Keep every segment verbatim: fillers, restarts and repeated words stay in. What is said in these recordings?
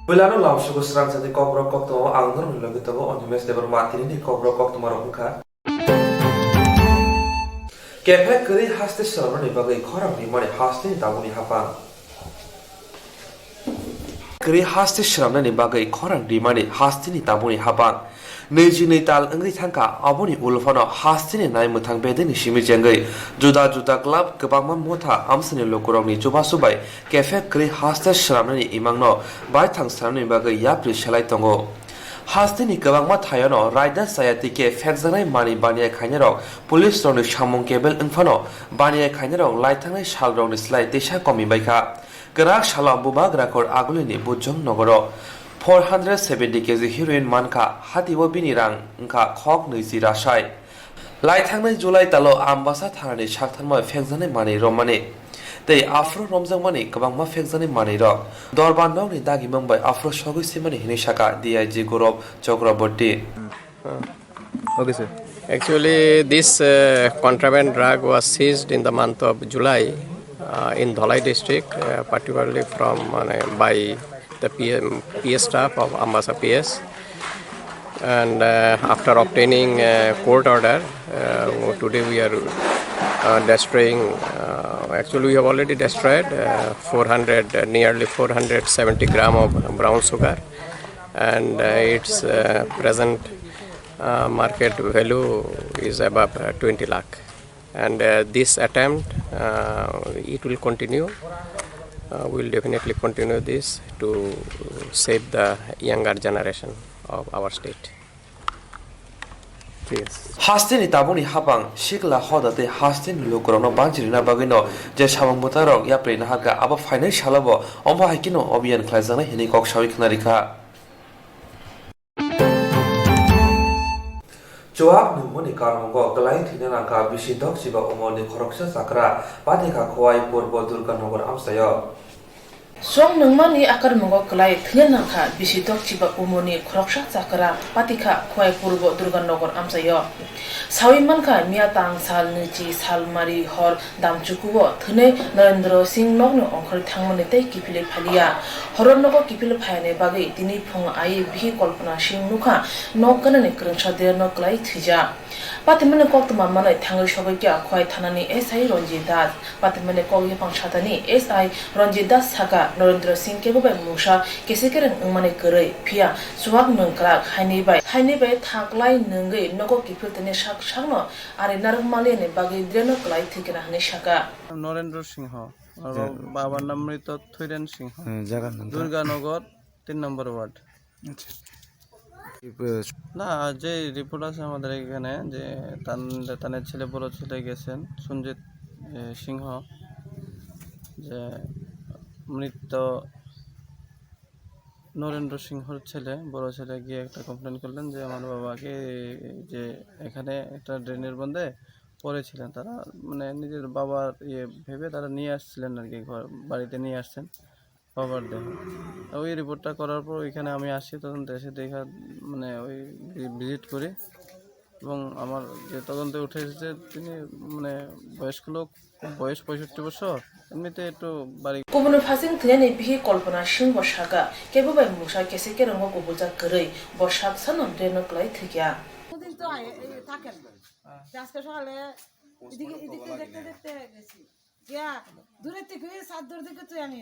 Puilano lamsugo srangchani kokrok koktwma ang norokni logi tongo Animesh Debbarma, tinini kokrok koktwmarok wngkha. Kephek kwrwi haste swnamnani bagwi khorang rimani hasteni tabukni hapang. Kwrwi haste swnamnani bagwi khorang rimani hasteni tabukni hapang. Nwichi nwi tal wngwi thangkha, aboni ulo phano hasteni naimwthang bedeni simi chengwi juda juda club kwbangma motha amsani lukurokni chubachu bai kephek kwrwi haste swnamnani imangno baithang swnamnani bagwi yapri selai tongo. Hasteni kwbangma thaiono raida chaya tike phekjaknai manwi baniya khainarok police rokni samung kebel wngphano baniya khainarok laithangnai salrokni slai teisa komi baikha. Kwrak salo Bubagrakhor Agulini Bujong nogoro four hundred seventy K G heroin mankha, hatio bini rang wngkha khok nwichi rasai. Laithangnai July talo Ambasa thanani saktharma phekjaknai manwi romani tei aphuru romjakmani kwbangma phekjaknai manwirok. Dorban nokni dagimung bai aphuru sogwi simani hinwi saka D I G Gaurav Chakraborty. Okay, sir. Actually, this uh, contraband drug was seized in the month of July uh, in Dholai district, uh, particularly from uh, by the P M, P S staff of Ambasa P S. And uh, after obtaining a court order, uh, today we are uh, destroying. Uh, actually, we have already destroyed uh, four hundred, uh, nearly four hundred seventy gram of brown sugar, and uh, its uh, present uh, market value is above uh, twenty lakh. And uh, this attempt, uh, it will continue. Uh, we'll definitely continue this to save the younger generation of our state. Yes. Hasteni tabukni hapang sikla hoda tei hasteni lukurokno banchirina bagwino je samung bwtharok yapri naharkha, abo phainai salobo omo hai kheno obiyan khlaijaknai hinwi kok sawi khwnarikha. Chuak nungmani karmongo kwlai thwina nangkha bisi dokchiba umorni khoroksa chakra, patikha Khowai Purbo Durganagar amchaio. Chuak nungmani akarmongo kwlai thwina nangkha bisi dokchiba umorni khoroksa chakra, patikha Khowai Purbo Durganagar amchaio. Sawi mankha, miya tang sal nwichi sal mari hor damchukuo thwnwi Narendra Singh nokni ongkhorwi thangmani tei kiphilwi phaliya. Horo nogo kiphilwi phaiyani bagwi tini phung ai bihi Kalpana Singh nukha nok ganani kwrwngsa derno kwlai thwijak. Patimani koktwma manwi thangwi sogwi kha Khowai thanani S I Ranjit Das. Patimani kok yaphang satani S I Ranjit Das saka, Narendra Singh kebo bai mungsa kese kereng wngmani kwrwi, phiya chuak nungkrak haini bai, haini bai thaklai nungwi nogo kiphiltini sak sakno ari narwk manliyani bagwi dreno kwlai thwikna hwnwi saka. Narendra Singh, oro baba nam Mrito Thoiren Singh, Durganagar, তিন নম্বর ওয়ার্ড। আচ্ছা। না, যে রিপোর্ট আছে আমাদের এখানে, যে তান-, তানের ছেলে, বড় ছেলে গেছেন, সঞ্জিত, এ, সিংহ, যে মৃত নরেন্দ্র সিংহর ছেলে, বড় ছেলে গিয়ে একটা কমপ্লেন করলেন যে আমার বাবাকে যে এখানে একটা ড্রেনের মধ্যে পড়েছিলেন। তারা মানে নিজের বাবার ইয়ে ভেবে তারা নিয়ে আসছিলেন আর কি, ঘর, বাড়িতে নিয়ে আসছেন। বাবার দেহ। ওই রিপোর্টটা করার পর ওইখানে আমি আসি, তদন্তে এসে দেখা, মানে, ওই ভি-, ভিজিট করি এবং আমার যে তদন্তে উঠে এসেছে, তিনি, মানে, বয়স্ক লোক, বয়স পঁয়ষট্টি বছর, এমনিতে একটু বাড়ি Kubuni phasing thwinani bihi Kalpana Singh bo saka, kebo bai mungsa kese kereng o kubuljak kwrwi, bo sak sano dreno kwlai thwikya. কতদিন তো আগে, এই থাকেন। আজকে সকালে এদিকে, এদিকে দেখতে দেখতে গেছি। গিয়া দূরের থেকে সাত দূর থেকে তুই আমি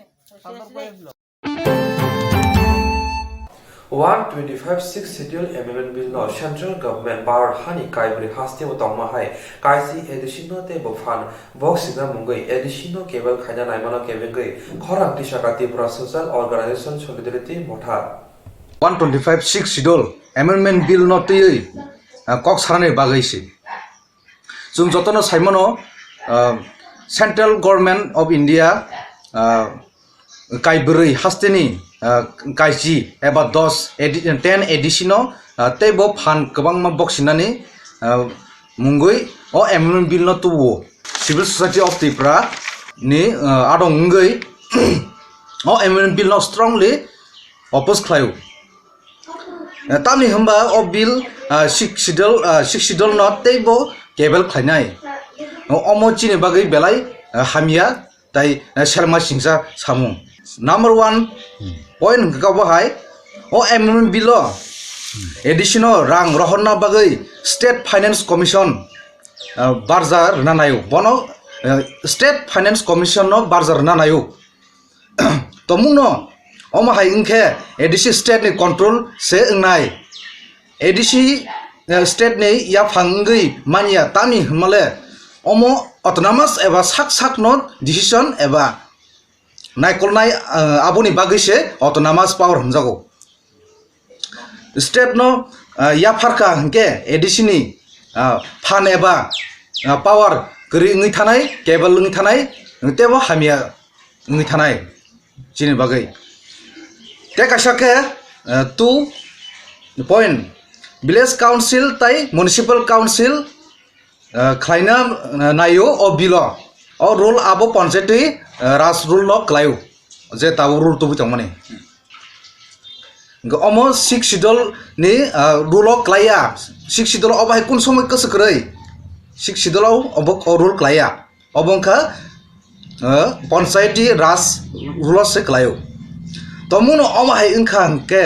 One twenty-five six schedule amendment bill no central government Bharat hani kaibrwi hasteo tongma hai kaisi A D C no tei bo phan bok sina mungwi A D C no kebel khaina naimano kebengwi khorang tisaka Tripura Social Organization Solidarity Motha. One twenty-five six schedule amendment bill no twiwi, ah, kok sarani bagwi se. Chwng jotono saimano, ah, Central Government of India, ah, kaibrwi hasteni, ah, kaisi eba dos A D, ten A D C no, ah, tei bo phan kwbangma boksinani, ah, mungwi o amendment bill no tubuo. Civil Society of Tripura ni, ah, adong wngwi o amendment bill no strongly oppose khlaio. Eh, tamni hwnba o bill, ah, six schedule, ah, six schedule no teibo kebel khlainai. O, omo chini bagwi belai, ah, hamya tai, ah, selma singsa samung. Number one point hwnkhe khe obo hai, o amendment bill o A D C no rang rohorna bagwi State Finance Commission, ah, barja rwna naio. Bono, ah, State Finance Commission no barja rwna naio. Tongmungno omo hai wngkhe A D C state ni control se wngnai. A D C, eh, state ni yaphang wngwi manya, tamni hwnmale omo autonomous eba sak sakno decision eba naikolnai, eh, aboni bagwi se autonomous power hwnjago. State no, ah, yapharkha hwnkhe A D C ni, ah, phan eba, ah, power kwrwi wngwi thanai, cable wngwi thanai, teibo hamya wngwi thanai chini bagwi. Tei kaisa khe, ah, two point, village council tei municipal council ah, khlaina, ah, naio o bill o. O rule abo panchayati, ah, raj rule no khlaio, je tabuk rule tubui tongmani. Hwnkhe omo sixth schedule ni, ah, rule o khlaiya. Sixth schedule o bahai kun somoi kwswk kwrwi? Sixth schedule o obo o rule khlaiya. Obo wngkha, ah, panchayati raj rule o se khlaio. Tongmungno omo hai wngkha hwnkhe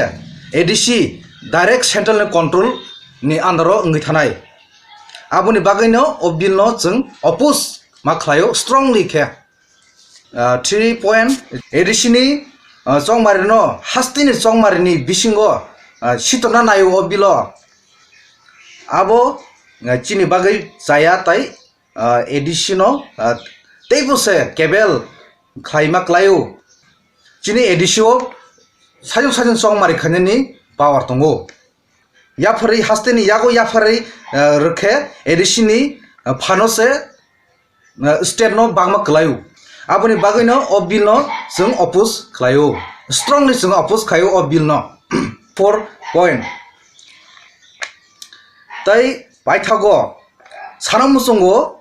A D C direct central ni control ni under o wngwi thanai. Aboni bagwino o bill no chwng oppose ma khlaio strongly khe. Ah, three point, A D C ni, ah, chongmari no, hasteni chongmari ni bisingo, ah, sitorna naio o bill o. Abo, ah, chini bagwi chaya tai, ah, A D C no, ah, teibo se cable khlaima klaio. Chini A D C o sajwk sajwk chongmari khainani power tongo. Yapharwi hasteni yago yapharwi, eh, rwkhe A D C ni, eh, phano se, eh, state no bangma kwlaio. Aboni bagwino o bill no chwng oppose khlaio. Strongly chwng oppose khlaio o bill no. Four point. Tai paithago sana muchungo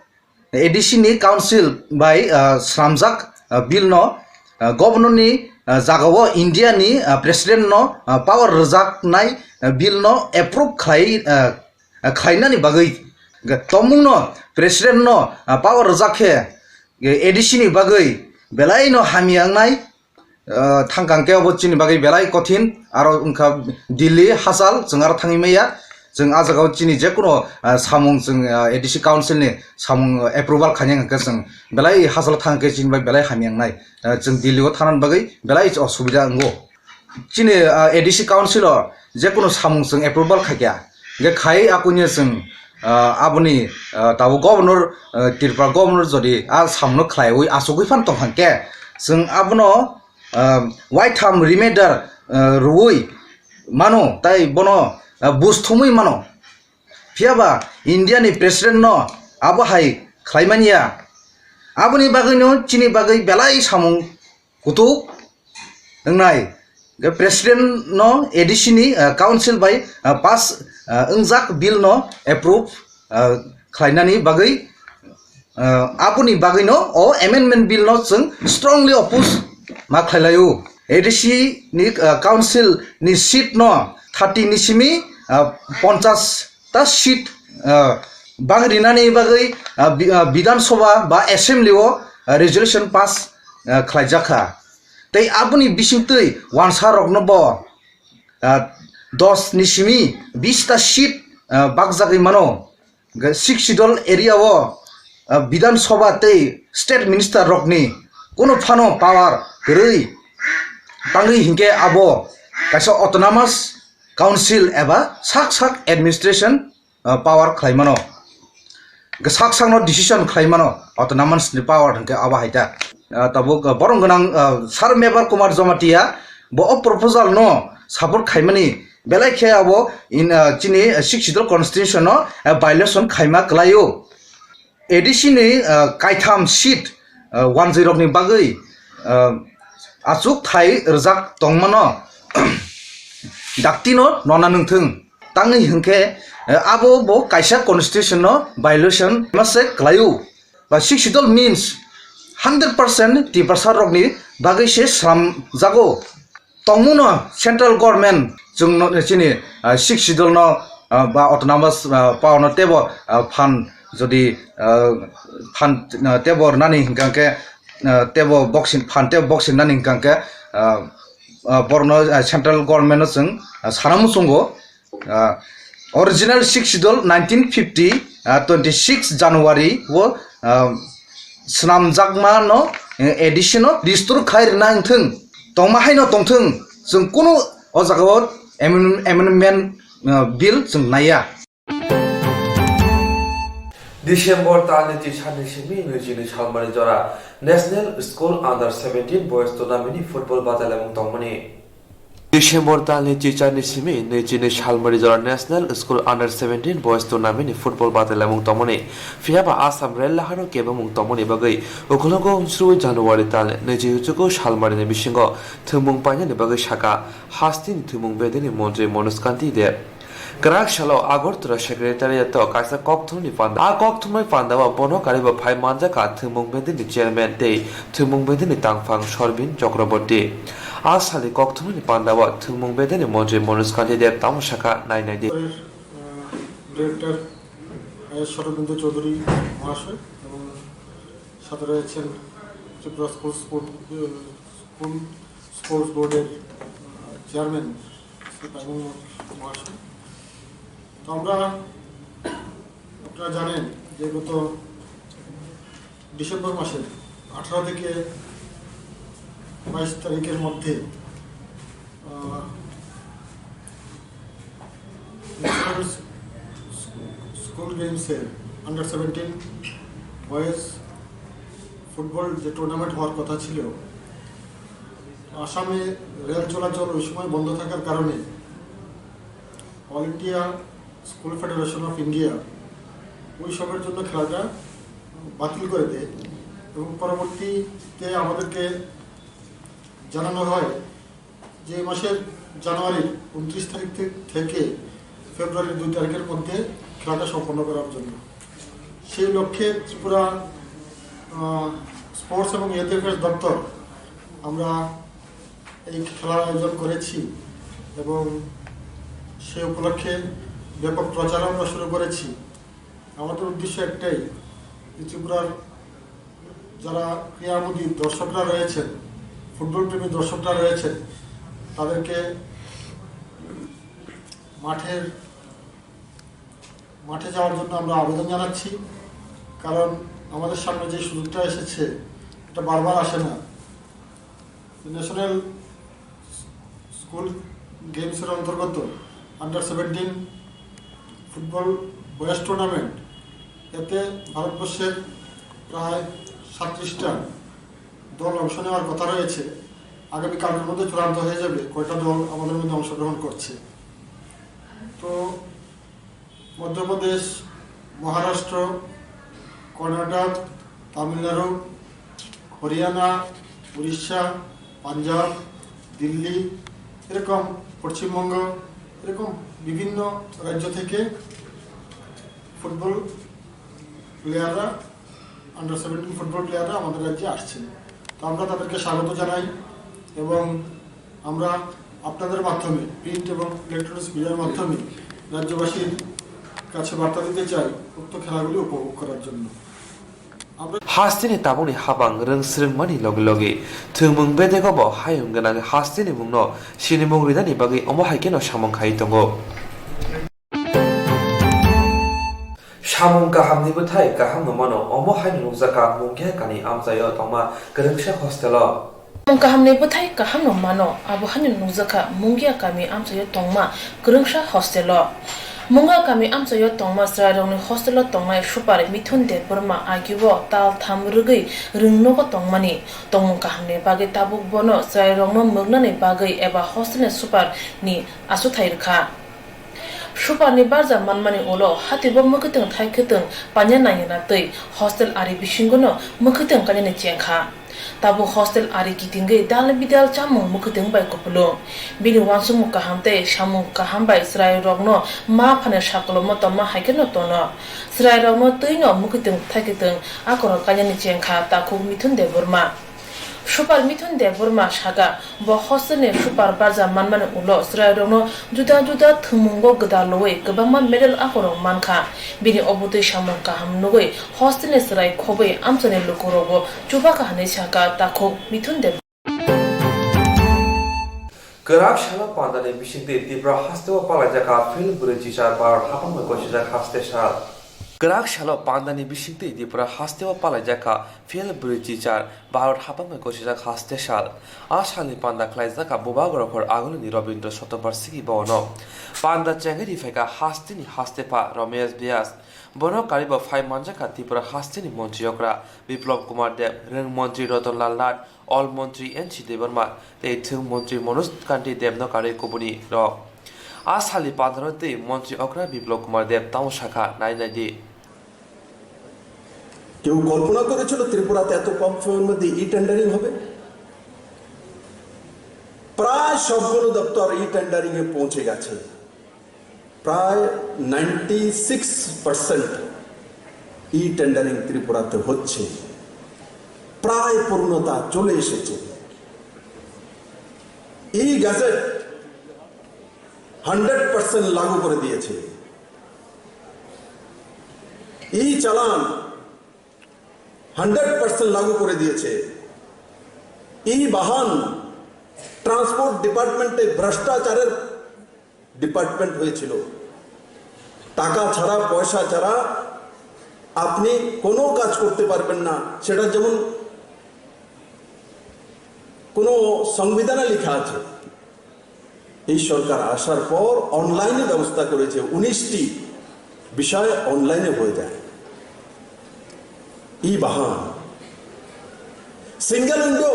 A D C ni council bai, ah, slamjak, ah, bill no, ah, governor ni, ah, jagao India ni, ah, president no, ah, power rwjaknai, ah, bill no approve khlai, ah, ah, khlainani bagwi tongmung no president no, ah, power rwjak khe, eh, A D C ni bagwi belai no hamya wngnai. Ah, thangkang khe obo chini bagwi belai kothin, aro wngkha Delhi hachal, chwng aro thangwi maya. Chwng ah jagao chini jekunu, ah, samung chwng, ah, A D C council ni samung approval khainai hwnkhe chwng belai hachal thang khe chini bai belai hamya wngnai. Ah, chwng Delhi o thanani bagwi belai osubida wngo. Chini, ah, A D C council o jekunu samung chwng approval khaikha, hwnkhe khai akuino chwng, ah, aboni, ah, tabuk governor, ah, Tripura governor jodi ah samungno khlaiwi achugwi phan tongkha hwnkhe chwng abono, ah, waitham reminder, ah, rwui mano, tai bono, ah, buj thumwi mano. Phiya ba India ni president no abo hai khlaimani ya. Aboni bagwi no chini bagwi belai samung kutuk wngnai. President no A D C ni, ah, council bai, ah, pass, ah, wngjak bill no approve, ah, khlainani bagwi, ah, aboni bagwi no o amendment bill no chwng strongly oppose ma khlailaio. A D C ni, ah, council ni seat no thirty ni simi, ah, ponchas ta seat, ah, bang rinani bagwi, ah, bi-, ah, Bidhan Sabha ba assembly o, ah, resolution pass, ah, khlaijakha. Tei aboni bisingtwi wansa rokno bo, ah, dos ni simi bis ta seat, ah, bakjagwi mano. Hwnkhe Sixth Schedule area o, ah, Bidhan Sabha tei state minister rokni kunu phano power kwrwi tangwi hinkhe abo kaisa autonomous council eba sak sak administration, ah, power khlai mano. Sak sakno decision khlai mano, autonomous ni power hwnkhe abo hai ta. Ah, tabuk, ah, borom gwnang, ah, Sir Mevar Kumar Jamatia bo o proposal no support khaimani belai khe abo in, ah, chini Sixth Schedule constitution no, ah, violation khaima kwlaio. A D C ni, ah, kaitham seat, ah, wanjwi rokni bagwi, ah, achuk thai rwjak tongmano daktino nona nungthung. Tangwi hwnkhe, eh, abo bo kaisa constitution no violation mase kwlaio. Ba Sixth Schedule means hundred percent Tiprasa rokni bagwi se slamjago. Tongmungno central government chwngno chini, ah, Sixth Schedule no, ah, ba autonomous, ah, power no tebo, ah, phan jodi, ah, phan, ah, tebo rwnani hwnkha khe ah, tebo boxing phan tebo boxing nani hwnkha khe, ah, ah, borokno, ah, central government no chwng, ah, sana muchungo, ah, original sixth schedule nineteen fifty, ah, twenty six January o, ah, swnamjakma no, eh, edition o restore khai rwna wngthwng, tongma haino tongthwng, chwng kunu o jaga o amend-, amendment, ah, bill chwng naiya. December talni tisani simi nwichini salmani jora National School Under seventeen Boys Tournament ni football batalamung tongmani. December talni tisani simi nwichini salmani jora National School Under seventeen Boys Tournament ni football batalamung tongmani. Phiyaba Assam Rail lahano kebamung tongmani bagwi ukologo unsuru January talni nwichi uchugo salmani ni bisingo thwngmung painani bagwi saka hasteni thwngmung bedeni montri Manoj Kanti Deb. Kwrak salo Agartala Secretariat-o kaisa kokthumni panda. A kokthumni panda-o bono karibo phai manjakha thwngmung bedeni chairman tei thwngmung bedeni tangphang Sorbin Chakraborty. A salni kokthumni panda-o thwngmung bedeni montri Manoj Kanti Deb tamo sakha, nai nai di. আহ, ডিরেক্টর, আহ, শরদিন্দু চৌধুরী মহাশয় এবং সাথে রয়েছেন Tripura school sport, আহ, school sports বোর্ডের, আহ, চেয়ারম্যান শ্রী পাইমুল মহাশয়। তো আমরা, আপনারা জানেন যে গত ডিসেম্বর মাসের আঠারো থেকে বাইশ তারিখের মধ্যে, আহ, স্কুল গেমসের আন্ডার সেভেন্টিন বয়েজ ফুটবল যে টুর্নামেন্ট হওয়ার কথা ছিল, আসামে রেল চলাচল ওই সময় বন্ধ থাকার কারণে all India school federation of India ওই সবের জন্য খেলাটা বাতিল করে দেয় এবং পরবর্তীতে আমাদেরকে জানানো হয় যে এই মাসের জানুয়ারির ঊনত্রিশ তারিখ থে-, থেকে ফেব্রুয়ারির দুই তারিখের মধ্যে খেলাটা সম্পন্ন করার জন্য। সেই লক্ষ্যে ত্রিপুরা, আহ, স্পোর্টস এবং ইউথ অ্যাফেয়ার্স দপ্তর আমরা এই খেলার আয়োজন করেছি এবং সে উপলক্ষে ব্যাপক প্রচারও আমরা শুরু করেছি। আমাদের উদ্দেশ্য একটাই যে ত্রিপুরার যারা ক্রীড়ামোদী দর্শকরা রয়েছেন, ফুটবল প্রেমী দর্শকরা রয়েছেন, তাদেরকে মাঠের, মাঠে যাওয়ার জন্য আমরা আবেদন জানাচ্ছি। কারণ আমাদের সামনে যে সুযোগটা এসেছে, এটা বারবার আসে না। ন্যাশনাল স্কুল গেমসের অন্তর্গত under seventeen football boys tournament, এতে ভারতবর্ষের প্রায় সাতত্রিশটা দল অংশ নেওয়ার কথা রয়েছে। আগামী কালকের মধ্যে চূড়ান্ত হয়ে যাবে কয়টা দল আমাদের মধ্যে অংশগ্রহণ করছে। তো মধ্যপ্রদেশ, মহারাষ্ট্র, কর্ণাটক, তামিলনাড়ু, হরিয়ানা, উড়িষ্যা, পাঞ্জাব, দিল্লি, এরকম পশ্চিমবঙ্গ, এরকম বিভিন্ন রাজ্য থেকে ফুটবল প্লেয়াররা, আন্ডার সেভেন্টিন ফুটবল প্লেয়াররা আমাদের রাজ্যে আসছেন। তো আমরা তাদেরকে স্বাগত জানাই এবং আমরা আপনাদের মাধ্যমে, প্রিন্ট এবং ইলেকট্রনিক্স মিডিয়ার মাধ্যমে রাজ্যবাসীর কাছে বার্তা দিতে চাই উক্ত খেলাগুলি উপভোগ করার জন্য। আমরা Hasteni tabukni habang rwng swrwngmani logi logi thwngmung bedego bo hayung gwnang hasteni mungno sinimung rinani bagwi omo hai kheno samung khai tongo. Samung kahamni bwthai kaham no mano, omo haino nukjakha Mungia kami amchaio tongma kwrwngsa hostelo. Samung kahamni bwthai kaham no mano, abo haino nukjakha Mungia kami amchaio tongma kwrwngsa hostelo. Mungia kami amchaio tongma chwrairokni hostelo tongnai super Mithun Debbarma agio tal tham rwgwi rwng nogo tongmani. Tongmung kahamni bagwi tabuk bono chwrairokno mwknani bagwi eba hostelni super ni asuthai rwkha. Superni barja manmani ulo hatibo mwkhwtwng thai khwtwng panya nangya na twi hostel ari bisingono mwkhwtwng kainani chengkha. Tabuk hostel ari kitingwi dal bidal chamung mwkhwtwng bai kupulung. Bini uansukmung kaham tei samung kaham bai chwrairokno ma phani sakolomo tongma hai kheno tono. Chwrairokno twino mwkhwtwng thai khwtwng akorok kainani chengkha takhuk Mithun Debbarma. Super Mithun Debbarma saka, bo hostel ni super barja manmani ulo chwrairokno juda juda thwngmungo gwdalwi kwbangma medal akorok mankha. Bini obotwi samung kaham nugwi hostel ni chwrai khobwi amchaini lukurokbo chubakha hwnwi saka takhuk Mithun Deb. Kwrak salo pandani bisingtwi Tripura hasteo palaijakha fail bwrwi chichar Bharat hapangbai gosijak haste sal. Kwrak salo pandani bisingtwi Tripura hasteo palaijakha fail bwrwi chichar Bharat hapangbai gosijak haste sal. A salni panda khlaijak kha Bubagra Rokhor agulini Rabindra Shatobarshiki bhabono. Panda chengwi riphaikha hasteni hastepha Ramesh Vyas. Bono karwibo phai manjakha Tripura hasteni montri okra Biplab Kumar Deb, rwng montri Ratan Lal Nath, ol montri N C Debbarma tei thwng montri Manoj Kanti Debno karwi kubuni rok. A salni pandano tei montri okra Biplab Kumar Deb tamo sakha, nai naidi. কেউ কল্পনা করেছিল ত্রিপুরাতে এত কম সময়ের মধ্যে ই টেন্ডারিং হবে? প্রায় সবগুলো দপ্তর ই টেন্ডারিং এ পৌঁছে গেছে। প্রায় নাইনটি সিক্স পার্সেন্ট ই টেন্ডারিং ত্রিপুরাতে হচ্ছে। প্রায় পূর্ণতা চলে এসেছে। ই গ্যাজেট হান্ড্রেড পার্সেন্ট লাগু করে দিয়েছে। ই চালান হান্ড্রেড পার্সেন্ট লাগু করে দিয়েছে। ই বাহন ট্রান্সপোর্ট ডিপার্টমেন্টে ভ্রষ্টাচারের ডিপার্টমেন্ট হয়েছিল। টাকা ছাড়া, পয়সা ছাড়া আপনি কোনো কাজ করতে পারবেন না। সেটা যেমন কোনো সংবিধানে লেখা আছে। এই সরকার আসার পর অনলাইনে ব্যবস্থা করেছে, উনিশটি বিষয় অনলাইনে হয়ে যায়। ই বাহন, সিঙ্গেল উইন্ডো,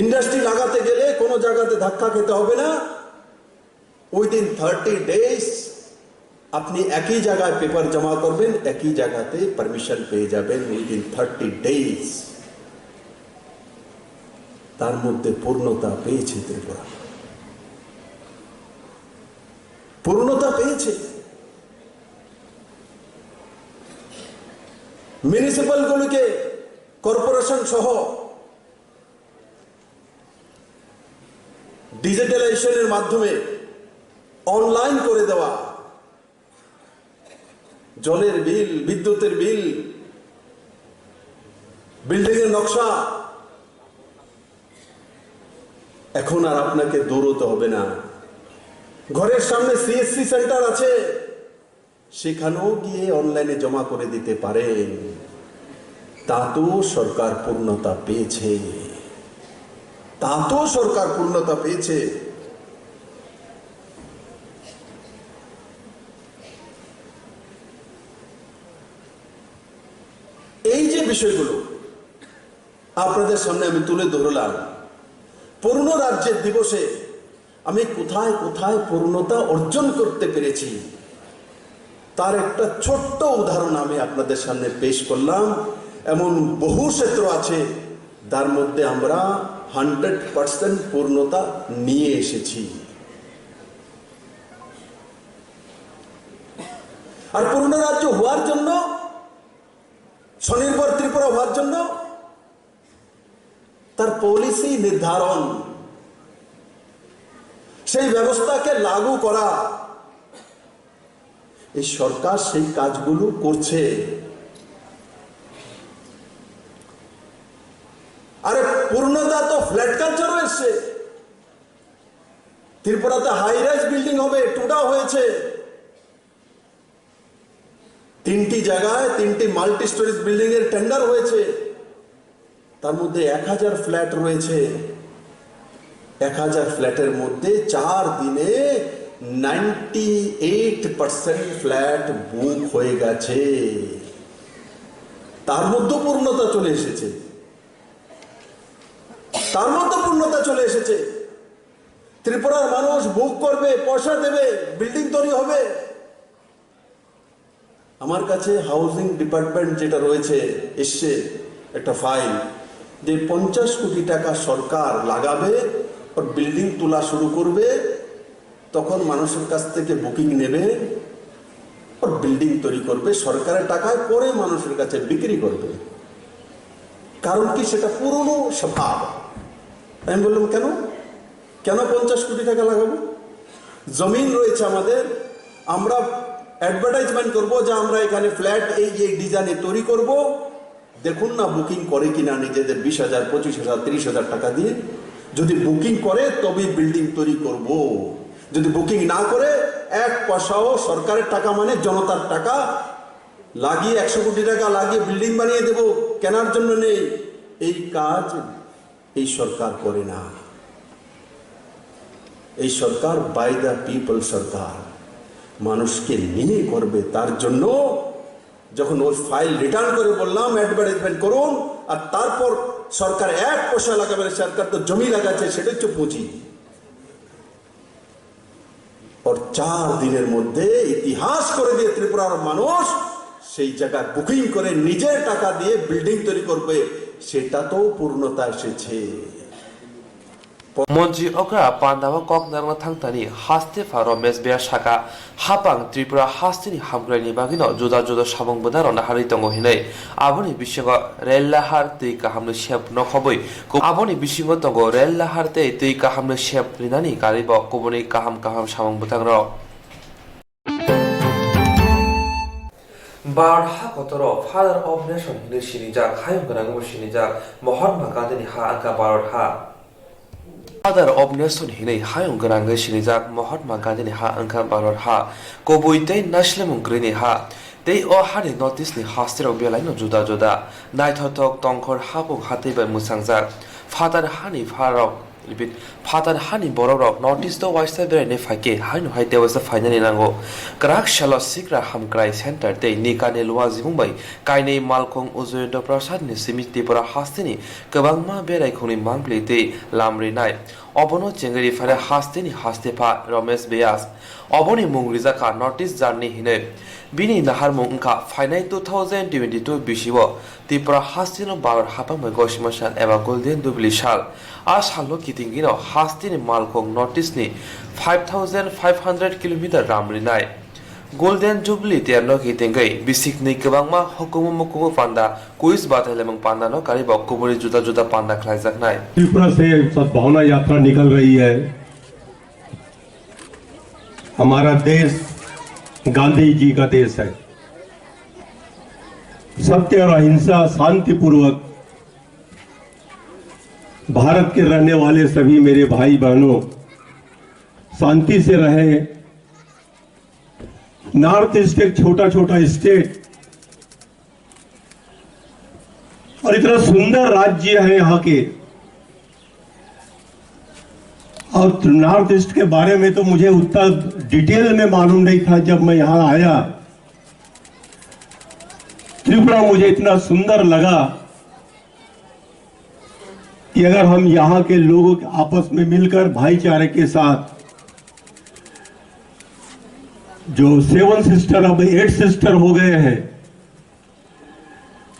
ইন্ডাস্ট্রি লাগাতে গেলে কোনো জায়গাতে ধাক্কা খেতে হবে না। উইদিন থার্টি ডেজ আপনি একই জায়গায় পেপার জমা করবেন, একই জায়গাতে পারমিশন পেয়ে যাবেন উইদিন থার্টি ডেজ। তার মধ্যে পূর্ণতা পেয়েছে ত্রিপুরা, পূর্ণতা পেয়েছে। মিউনিসিপ্যালগুলিকে, কর্পোরেশন সহ ডিজিটালাইজেশনের মাধ্যমে অনলাইন করে দেওয়া, জলের বিল, বিদ্যুতের বিল, বিল্ডিং এর নকশা, এখন আর আপনাকে দৌড়তে হবে না। ঘরের সামনে সিএসসি সেন্টার আছে, সেখানেও গিয়ে অনলাইনে জমা করে দিতে পারেন। তাতেও সরকার পূর্ণতা পেয়েছে, তাতেও সরকার পূর্ণতা পেয়েছে। এই যে বিষয়গুলো আপনাদের সামনে আমি তুলে ধরলাম, পূর্ণ রাজ্যের দিবসে আমি কোথায় কোথায় পূর্ণতা অর্জন করতে পেরেছি, তার একটা ছোট্ট উদাহরণ আমি আপনাদের সামনে পেশ করলাম। এমন বহু ক্ষেত্র আছে, তার মধ্যে আমরা হান্ড্রেড পার্সেন্ট পূর্ণতা নিয়ে এসেছি। আর পূর্ণ রাজ্য হওয়ার জন্য, স্বনির্ভর ত্রিপুরা হওয়ার জন্য তার পলিসি নির্ধারণ, সেই ব্যবস্থাকে লাগু করা, এই সরকার সেই কাজগুলো করছে। আরে, পূর্ণতা তো ফ্ল্যাট কালচারও এসছে। ত্রিপুরাতে হাই রাইজ বিল্ডিং হবে, টুডা হয়েছে। তিনটি জায়গায় তিনটি মাল্টি স্টোরেজ বিল্ডিং এর টেন্ডার হয়েছে, তার মধ্যে এক হাজার ফ্ল্যাট রয়েছে। এক হাজার ফ্ল্যাটের মধ্যে চার দিনে নাইনটি এইট পার্সেন্ট ফ্ল্যাট বুক হয়ে গেছে। তার মধ্যে পূর্ণতা চলে এসেছে, তার মধ্যে পূর্ণতা চলে এসেছে। ত্রিপুরার মানুষ বুক করবে, পয়সা দেবে, বিল্ডিং তৈরি হবে। আমার কাছে হাউজিং ডিপার্টমেন্ট যেটা রয়েছে, এসছে একটা ফাইল, যে পঞ্চাশ কোটি টাকা সরকার লাগাবে, ওর বিল্ডিং তোলা শুরু করবে, তখন মানুষের কাছ থেকে বুকিং নেবে, ওর বিল্ডিং তৈরি করবে সরকারের টাকায়, পরে মানুষের কাছে বিক্রি করবে। কারণ কি? সেটা পুরনো স্বভাব। আমি বললাম, "কেন, কেন পঞ্চাশ কোটি টাকা লাগাবো? জমিন রয়েছে আমাদের, আমরা অ্যাডভার্টাইজমেন্ট করব যে আমরা এখানে ফ্ল্যাট এই, এই ডিজাইনে তৈরি করব, দেখুন না বুকিং করে কিনা নিজেদের বিশ হাজার, পঁচিশ হাজার, ত্রিশ হাজার টাকা দিয়ে। যদি বুকিং করে তবেই বিল্ডিং তৈরি করব, যদি বুকিং না করে এক পয়সাও সরকারের টাকা মানে জনতার টাকা লাগিয়ে একশো কোটি টাকা লাগিয়ে বিল্ডিং বানিয়ে দেব, কেনার জন্য নেই।" এই কাজ এই সরকার করে না। এই সরকার বাই দ্য পিপল সরকার, মানুষকে নিয়ে করবে। তার জন্য যখন ওই ফাইল রিটার্ন করে বললাম অ্যাডভার্টাইজমেন্ট করুন, আর তারপর সরকার এক পয়সা লাগাবে না, সরকার তো জমি লাগাচ্ছে, সেটা হচ্ছে পুঁজি। ওর চার দিনের মধ্যে ইতিহাস করে দিয়ে ত্রিপুরার মানুষ সেই জায়গায় বুকিং করে নিজের টাকা দিয়ে বিল্ডিং তৈরি করবে, সেটা তো পূর্ণতা এসেছে। Montri okra pandao kok narwkna thangthani haste pha Romesh Beyas saka, hapang Tripura hasteni hamkraini bagwino juda juda samung bwdarokno harwi tongo hinwi. Aboni bisingo rel lahar twi kahamni sep nokhobwi, aboni bisingo tongo rel lahar tei twi kahamni sep rinani karibo kubuni kaham kaham samung bwtangrok. Bharat hakotoro Father of Nation hinwi sinijak, hayung gwnangbo sinijak Mahatma Gandhini ha wngkha Bharat ha. Father of Nation hinwi hayung gwnangwi sinijak Mahatma Gandhini ha wngkha Bharat ha. Kubui tei naislemung kwrwini ha. Tei o hani North East ni hasterok belaino juda juda. Naithothok tongkhor hapung hatwi bai mwchangjak. Phatar hani pharok Repeat, phatar hani borokrok North East o waisa beraina phaikhe haino hai tei waisa phainani nango. Kwrak salo Sikra Hamkrai Center tei Nikani Luajimung bai kainwi malkhung Ujayendra Prasad ni simi Tripura hasteni kwbangma beraikhungni mangpili tei lam rinai. Obono chengwi riphainai hasteni hastepha Romesh Beyas. Oboni mung rijakha North East Journey hinwi. Bini naharmung wngkha phainai two thousand twenty-two bisio Tripura hasteno Bharat hapangmai gosima sal eba Golden Jubilee sal. A salno kitingino hasteni malkhung North East ni five thousand five hundred kilometer ram rinai. Golden Jubilee terno kitingwi bisikni kwbangma hukumu mukumu panda, quiz batailamung pandano karibo kubuni juda juda panda khlaijaknai. Tripura से सद्भावना यात्रा निकल रही है। हमारा देश गांधी जी का देश है। सत्य और अहिंसा, शांतिपूर्वक भारत के रहने वाले सभी मेरे भाई बहनों शांति से रहें। नॉर्थ ईस्ट एक छोटा छोटा स्टेट और इतना सुंदर राज्य है यहाँ के। और नॉर्थ ईस्ट के बारे में तो मुझे उतना डिटेल में मालूम नहीं था। जब मैं यहाँ आया, त्रिपुरा मुझे इतना सुंदर लगा कि अगर हम यहाँ के लोगों के आपस में मिलकर भाईचारे के साथ, जो सेवन सिस्टर अब एट सिस्टर हो गए हैं,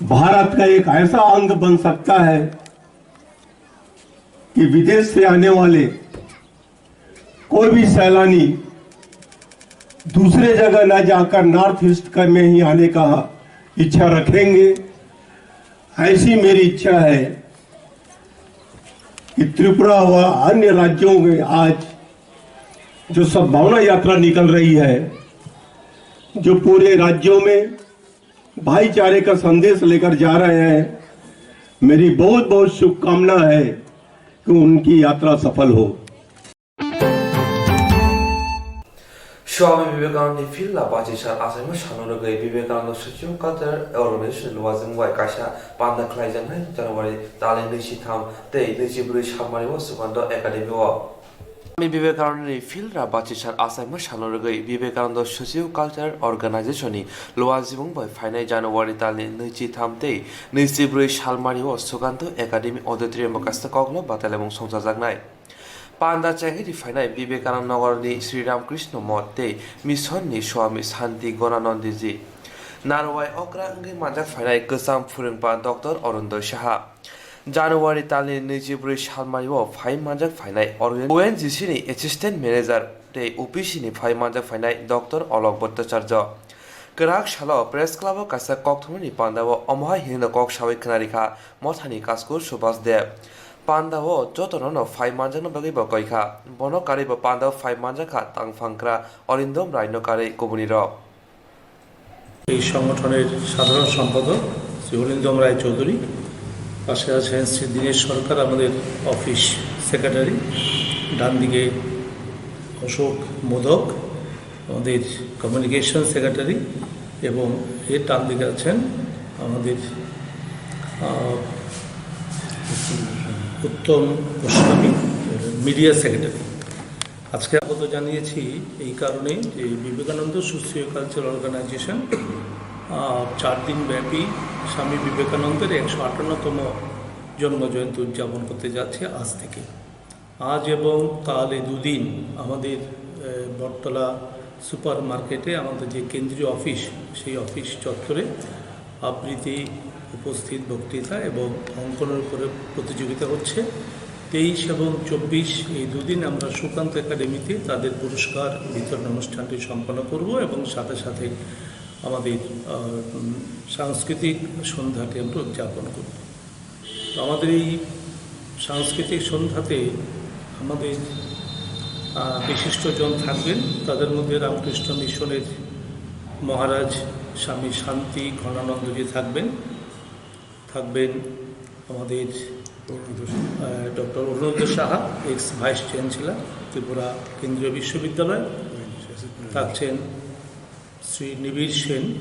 भारत का एक ऐसा अंग बन सकता है कि विदेश से आने वाले कोई भी सैलानी दूसरे जगह ना जाकर नॉर्थ ईस्ट का में ही आने का इच्छा रखेंगे। ऐसी मेरी इच्छा है कि त्रिपुरा व अन्य राज्यों में आज जो सद्भावना यात्रा निकल रही है, जो पूरे राज्यों में भाईचारे का संदेश लेकर जा रहे हैं, मेरी बहुत बहुत शुभकामना है कि उनकी यात्रा सफल हो। Swami Vivekanandni philra bachi sal achaima salno rwgwi Vivekananda Socio Cultural Organization Luajimung bai kaisa panda khlaijaknai January talni nwi si tham tei nwi si brwi salmani o Sukanta Academy o. Swami Vivekanandni philra bachi sal achaima salno rwgwi Vivekananda Socio Cultural Organization ni Luajimung bai phainai January talni nwi si tham tei nwi si brwi salmani o Sukanta Academy Auditorium o kaisa kokno batailamung songchajaknai. Panda chengwi riphainai Vivekananda Nagar ni Sri Ramakrishna Moth tei Mission ni Swami Santi Gananandiji. Narwai okra wngwi manjak phainai kwcham phwrwngpa Doctor Arundoy Saha. January talni nwi si brwi salmani o phai manjak phainai O N G C ni Assistant Manager tei O P C ni phai manjak phainai Doctor Alok Bhattacharya. Kwrak salo Press Club o kaisa kokthumnani pandao omohai hinwi kok sawi khwnarikha Mothani Kaskur Subhas Deb. Pandao jotono no phai manjakna bagwi bo koikha. Bono karwi bo pandao phai manjakha tangphangkra Arindam Rai no karwi kubunirok. এই সংগঠনের সাধারণ সম্পাদক শ্রী অরিন্দম রায় চৌধুরী, পাশে আছেন শ্রী দীনেশ সরকার, আমাদের office secretary, ডান দিকে অশোক মোদক, আমাদের communication secretary, এবং এর ডান দিকে আছেন আমাদের, আহ, উত্তম গোস্বামী, মিডিয়া সেক্রেটারি। আজকে স্বাগত জানিয়েছি এই কারণে যে বিবেকানন্দ সোশিও কালচারাল অর্গানাইজেশন, আহ, চার দিন ব্যাপী স্বামী বিবেকানন্দের একশো আটান্নতম জন্ম জয়ন্তী উদযাপন করতে যাচ্ছে আজ থেকে। আজ এবং কাল এই দুদিন আমাদের, আহ, বটতলা সুপার মার্কেটে আমাদের যে কেন্দ্রীয় অফিস, সেই অফিস চত্বরে আবৃত্তি, উপস্থিত বক্তৃতা এবং অঙ্কনের উপরে প্রতিযোগিতা হচ্ছে। তেইশ এবং চব্বিশ এই দুদিন আমরা সুকান্ত একাডেমিতে তাদের পুরস্কার বিতরণ অনুষ্ঠানটি সম্পন্ন করব এবং সাথে সাথে আমাদের, আহ, উম, সাংস্কৃতিক সন্ধ্যাটি আমরা উদযাপন করব। তো আমাদের এই সাংস্কৃতিক সন্ধ্যাতে আমাদের, আহ, বিশিষ্টজন থাকবেন। তাদের মধ্যে রামকৃষ্ণ মিশনের মহারাজ স্বামী শান্তি ঘনানন্দজি থাকবেন। থাকবেন আমাদের, আহ, doctor Arunodoy Saha, ex vice chancellor, Tripura কেন্দ্রীয় বিশ্ববিদ্যালয়। থাকছেন শ্রী নিবিড় সেন,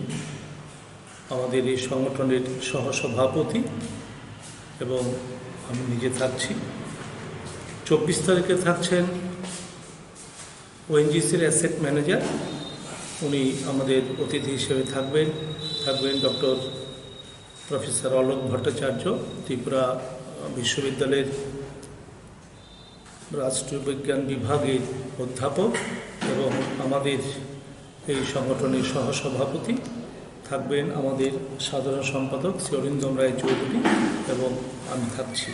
আমাদের এই সংগঠনের সহসভাপতি, এবং আমি নিজে থাকছি। চব্বিশ তারিখে থাকছেন ওএনজিসির অ্যাসেট ম্যানেজার, উনি আমাদের অতিথি হিসেবে থাকবেন। থাকবেন ডক্টর প্রফেসর অলোক ভট্টাচার্য, ত্রিপুরা বিশ্ববিদ্যালয়ের রাষ্ট্রবিজ্ঞান বিভাগের অধ্যাপক এবং আমাদের এই সংগঠনের সহসভাপতি। থাকবেন আমাদের সাধারণ সম্পাদক শ্রী অরিন্দম রায় চৌধুরী এবং আমি থাকছি।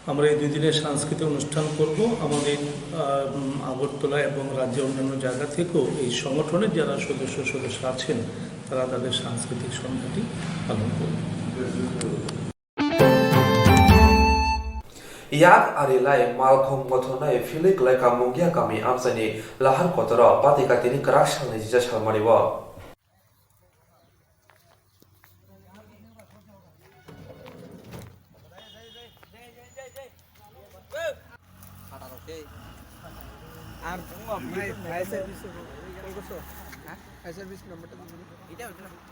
আমরা এই দুই দিনের সাংস্কৃতিক অনুষ্ঠান করব। আমাদের, আহ, উম, আগরতলা এবং রাজ্যের অন্যান্য জায়গা থেকেও এই সংগঠনের যারা সদস্য সদস্য আছেন, তারা তাদের সাংস্কৃতিক সন্ধ্যাটি পালন করবেন। Yak ari lai malkhung gothornai philwi kwlai ka Mungia kami amchaini lahar kotoro patika tini kwrak salni jija salmani o. আর ফায়ার সার্ভিস কল করছো? হ্যাঁ? ফায়ার সার্ভিস নাম্বারটা দিবি। এটা ওটা।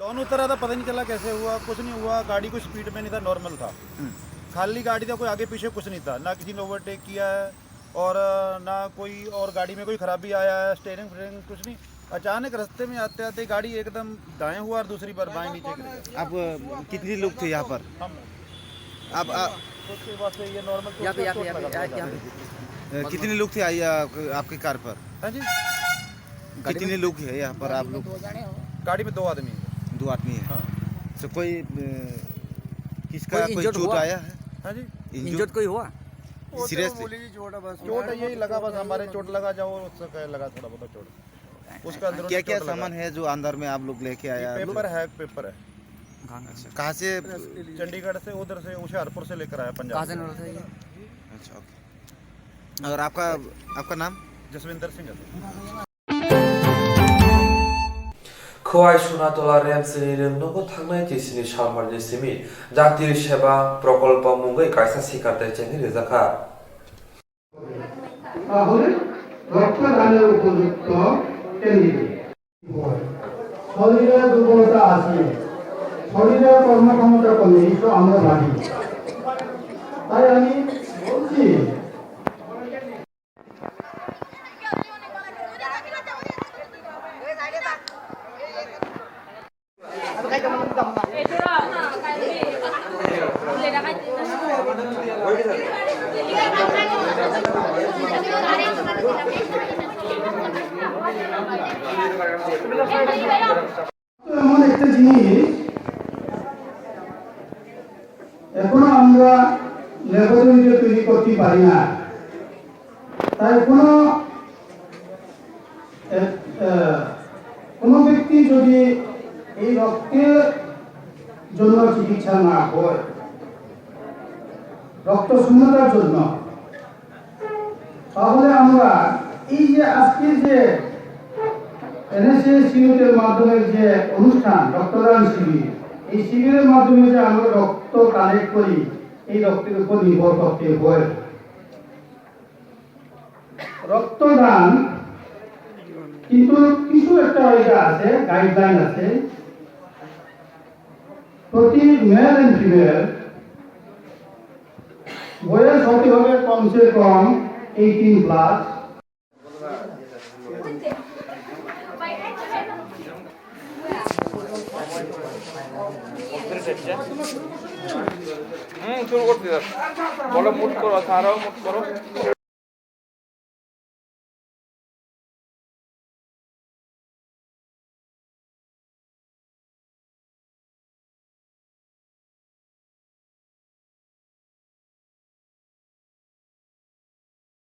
दोनों तरह था, पता नहीं चला कैसे हुआ, कुछ नहीं हुआ। गाड़ी कोई स्पीड में नहीं था, नॉर्मल था। खाली गाड़ी था, कोई आगे पीछे कुछ नहीं था, ना किसी ने ओवरटेक किया है और, अ, ना कोई और गाड़ी में कोई खराबी आया है, स्टीयरिंग फ्रीयरिंग कुछ नहीं। अचानक रास्ते में आते आते गाड़ी एकदम दाएं हुआ और दूसरी बार बाएं नीचे गिर गया। आप, अ, कितने लोग थे यहाँ पर? हम आप, आ, उसके बाद से ये नॉर्मल यहाँ पे, यहाँ पे, चोट यहाँ पे, लगा यहाँ, था। यहाँ पे। अ, कितने लोग थे आई, आ, आपके कार पर? हाँ जी। गाड़ी कितने में लोग हैं यहाँ पर आप लोग? गाड़ी में दो आदमी हैं। दो आदमी है। हाँ। तो कोई, अ, किसका कोई कोई इंजर्ड चोट हुआ? आया है? हाँ जी। इंजर्ड? इंजर्ड कोई हुआ? वो तो सीरियसली? मामूली चोट है बस। चोट यही लगा बस, हमारे चोट लगा, जो उसका लगा थोड़ा बहुत चोट। उसका अंदर क्या क्या सामान है जो अंदर में आप लोग लेके आया? पेपर है, पेपर है। अच्छा, कहाँ से? चंडीगढ़ से, उधर से, होशियारपुर से लेकर आया, पंजाब से। कहाँ से निकला था ये? अच्छा, ओके। और आपका, आपका नाम? जसविंदर सिंह है। Khowai Sunatola Remsini Rengnogo thangnai tisini salmarni simi Jatiyo Seba Prokolpo mungwi kaisa sikar tei chengwi rijakha. তাহলে রক্তদানের উপযুক্ত ক্যান্ডিডেট। শরীরে দুর্বলতা আছে, শরীরে কর্মক্ষমতা কমে, এইসব আমরা ভাবি। তাই আমি বলছি, এমন একটা জিনিস, আমরা ল্যাবরেটরিতে তৈরি করতে পারি না। তাই কোনো, এ, এ, কোনো ব্যক্তি যদি এই রক্তের জন্য চিকিৎসা না হয়, রক্ত শূন্যতার জন্য, তাহলে আমরা এই যে আজকের যে এনএসএস ইউনিটের মাধ্যমে যে অনুষ্ঠান রক্তদান শিবির, এই শিবিরের মাধ্যমে যে আমরা রক্ত কালেক্ট করি, এই রক্তের উপর নির্ভর করতে হয় রক্তদান। কিন্তু কিছু একটা এটা আছে, গাইডলাইন আছে, প্রতি মেল এন্ড ফিমেল বয়স হতে হবে কমসে কম এইটিন প্লাস। হুম, শুরু করতে দাও। বলো, মুট করো, তারাও মুট করো।